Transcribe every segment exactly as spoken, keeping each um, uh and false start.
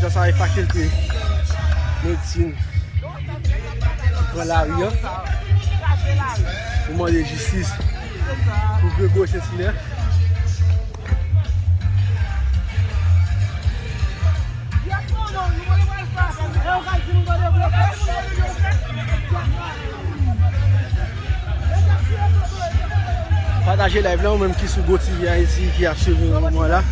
Sa se fakilte medsin ki pran lari a pou mande jistis pou Gregory Saint-Hilaire. Pataje live la, ou menm ki sou GoTv Ayiti ki ap swiv nou nan moman la.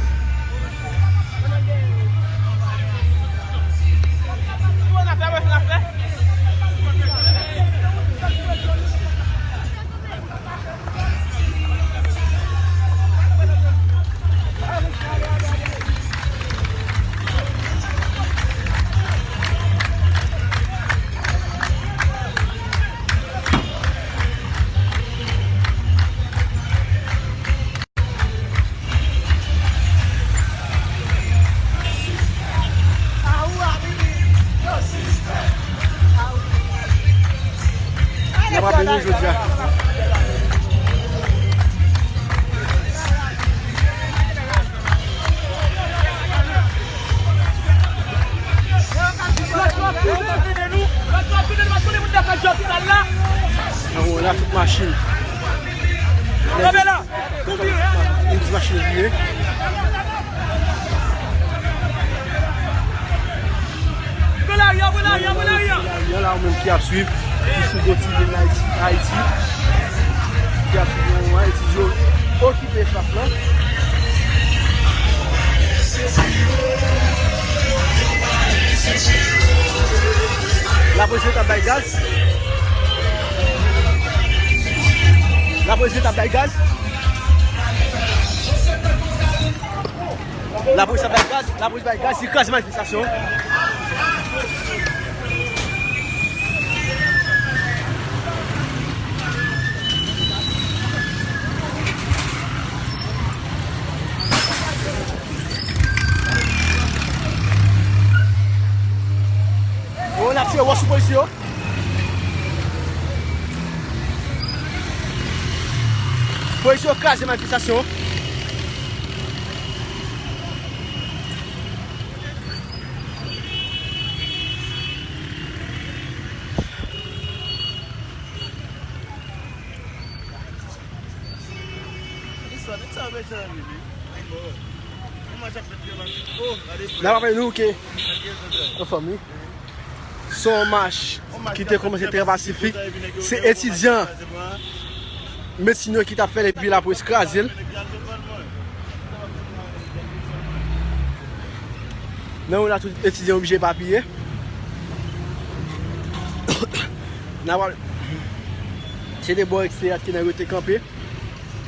N ap raple nou jodi a. Nan moman la, tout machin. Yon ti machin vire. Yon la, ou menm ki ap swiv, ki sou GoTv Ayiti, Ayiti, ki ap swiv nou an, etidye yo okipe espas lan. Lapolis yo t ap bay gaz. Lapolis yo t ap bay gaz. Lapolis ap bay gaz, lapolis bay gaz, li kraze manifestasyon. Yo, n ap tire wòch sou polisye yo. Polisye yo kraze manifestasyon. N ap raple nou ke, anfòm wi. Se yon mach ki te kòmanse trè pasifik. Se etidyan medsin yo ki t ap fè l epi lapolis kraze l. Nan yon la tout etidyan oblije epapiye. N ap, se de bò eksteryè ki nan yo te kanpe.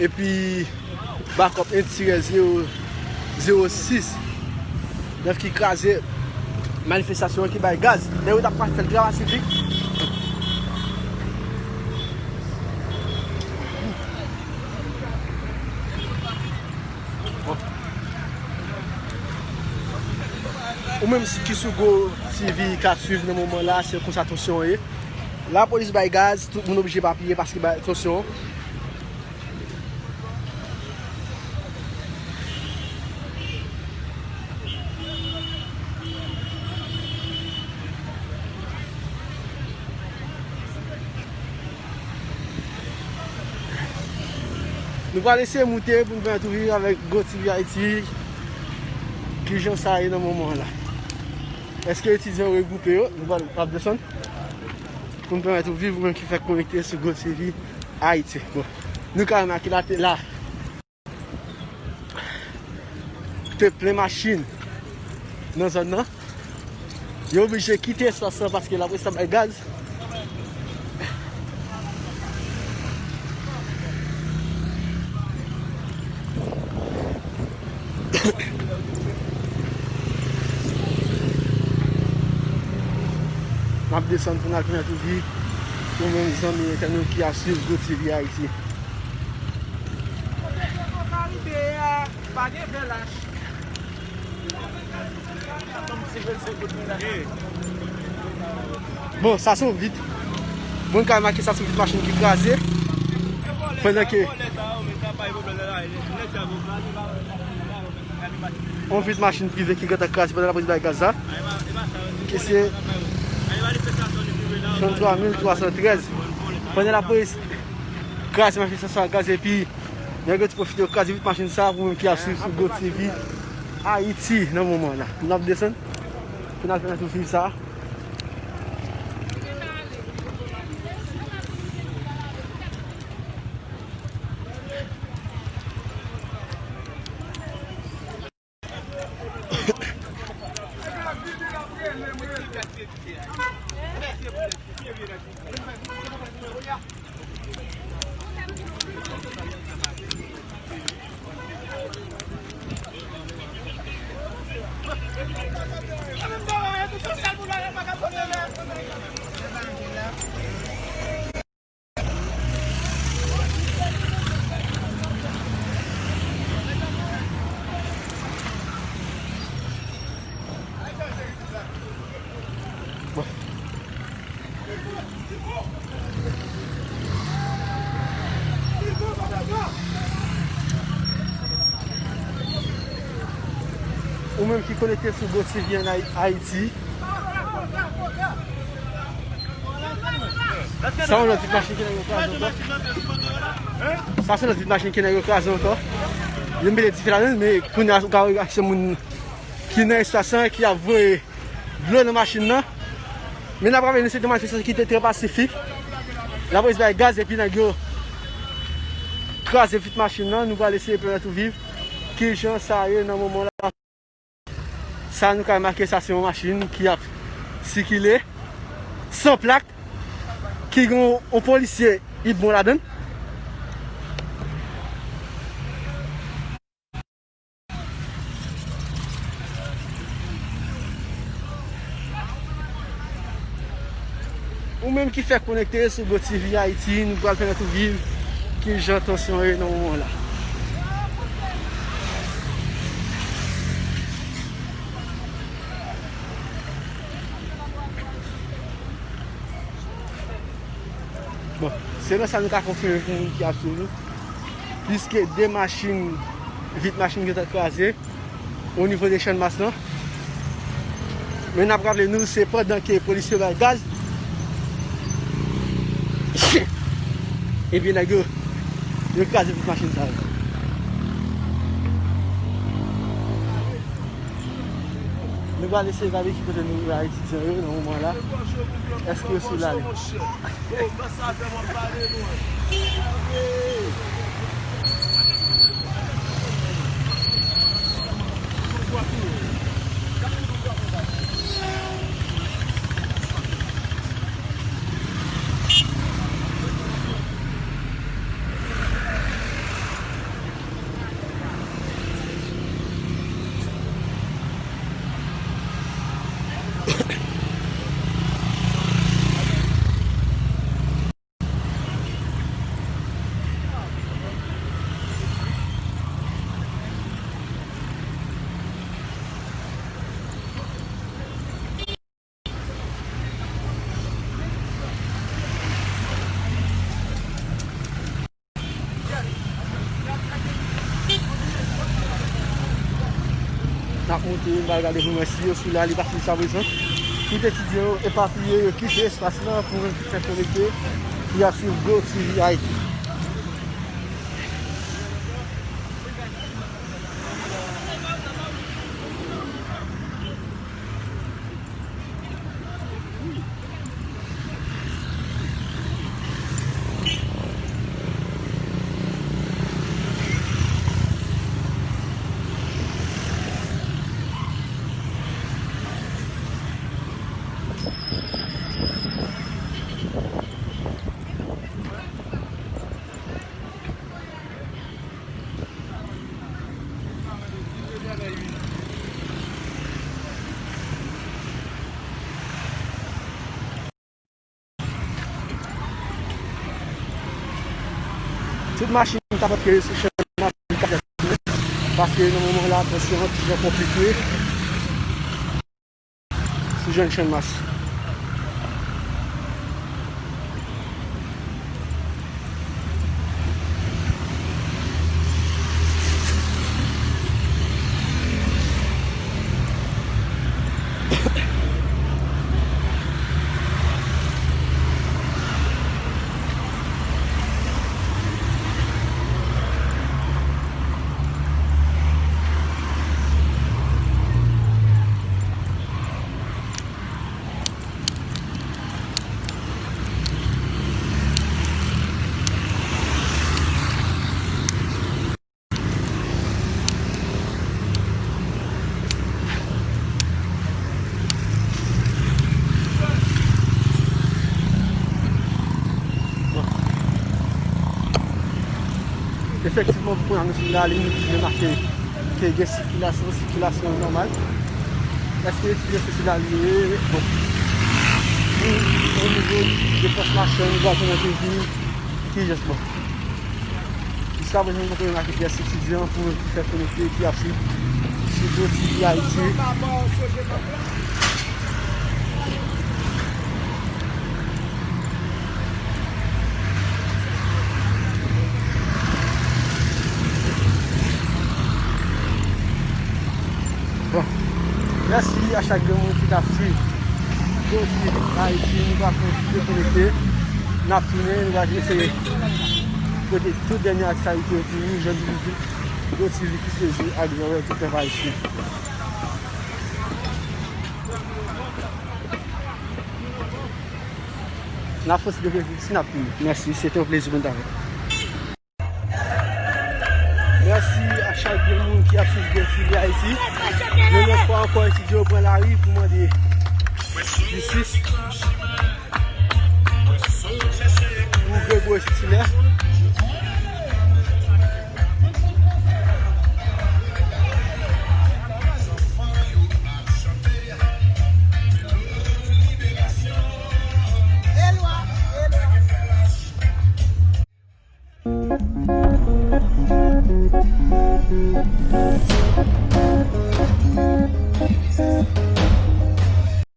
Epi bakòp en tirè zewo zewo sis nèf ki kraze manifestasyon an, ki bay gaz. Nèg yo t ap fè l trè pasifik. Ou menm ki sou GoTv k ap swiv nan moman la, se konsa tansyon an ye. Lapolis bay gaz, tout moun oblije epapiye paske bay tansyon. Nou pral eseye moute pou n pèmèt ou viv avèk GoTv Ayiti. Kijan sa ye nan moman an la? Èske etidyan yo regwoupe yo? Nou pral ap desann pou n pèmèt ou viv, ou menm ki fèk konekte sou GoTv Ayiti. Bon, nou ka remake la, te la. Te plen machin nan zòn nan. Yo oblije kite espas lan paske lapolis ap bay gaz. N ap desann pou n al pèmèt ou viv, ou menm zanmi entènot ki ap swiv GoTv Ayiti. Kote Petro Caribe a? Pa gen vèlach. Bon, sa se yon vit. Moun ka remake sa se yon vit machin ki kraze. Pandan ke Yon vit machin prive ki gentan kraze pandan lapolis bay gaz la, ki se tranntwa mil twa san trèz. Pandan lapolis kraze machin sa sou gaz epi nèg yo te pwofite yo kraze vit machin sa pou moun ki ap swiv sou GoTV Ayiti nan moman la. N ap desann pou n al fè yon tou swiv sa. Ou menm ki konekte sou GoTV ann Ay-, Ayiti. Sa yon lòt vit machin ki nèg yo kraze ankò. Sa se lòt vit machin ki nèg yo kraze ankò. Yo mete dife ladan l, men kounye a ou ka wè se moun ki nan espas lan ki ap voye dlo nan machin nan. Men n ap raple nou se de manifestasyon ki te trè pasifik. Lapolis bay gaz epi nèg yo kraze vit machin nan. Nou pral eseye pèmèt ou viv kijan sa ye nan moman la. Sa nou ka remake, sa se yon machin ki ap sikile san plak, ki gen yon, yon polisye Ibon ladan l. Ou menm ki fèk konekte sou GoTV Ayiti, nou pral pèmèt ou viv kijan tansyon ye nan moman la. Bon, selon sa nou ka konfime pou moun ki ap swiv nou, pliske de machin, vit machin gentan kraze o nivo de Channmas lan. Men n ap raple nou, se pandan ke polis yo bay gaz, epi nèg yo, yo kraze tout machin sa yo. Nou pral eseye gade ki kote nou ye etidyan yo nan moman la. Èske yo sou lari? N ap monte, n pral gade pou nou wè si yo sou lari, paske jiskaprezan tout etidyan yo epapiye, yo kite espas lan pou fè konekte, pou y ap swiv GoTV Ayiti. Tout machin k ap antre sou Channmas, paske nan moman la, tansyon an toujou konplike. Sou jèn Channmas. Efektivman, pou kounye a nou sou lalin, nou toujou remake ke gen sikilasyon, sikilasyon nòmal. Èske etidyan se sou lalin yo ye? Bon. Pou, o nivo depans machann, nou pral konekte vin ki jes bon. Jiska prezan, nou poko remake pyès etidyan pou ki fè konekte, ki ap swiv sou Go T V Ayiti. Bon. Mèsi a chak grenn moun ki t ap swiv Go T V Ayiti. Nou pral fè yon ti dekonekte. N ap tounen, nou pral eseye pote tout dènye aktyalite yo pou nou, jan nou di, Go T V ki se je ak zòrèy tout pèp ayisyen. N ap fè yon ti dekonekte, si n ap tounen. Mèsi, se te yon plezi pou n t avè w. Mèsi a chak grenn moun ki ap swiv Go T V Ayiti. Yon lòt fwa ankò, etidyan yo pran lari pou mande jistis pou Gregory Sitilè.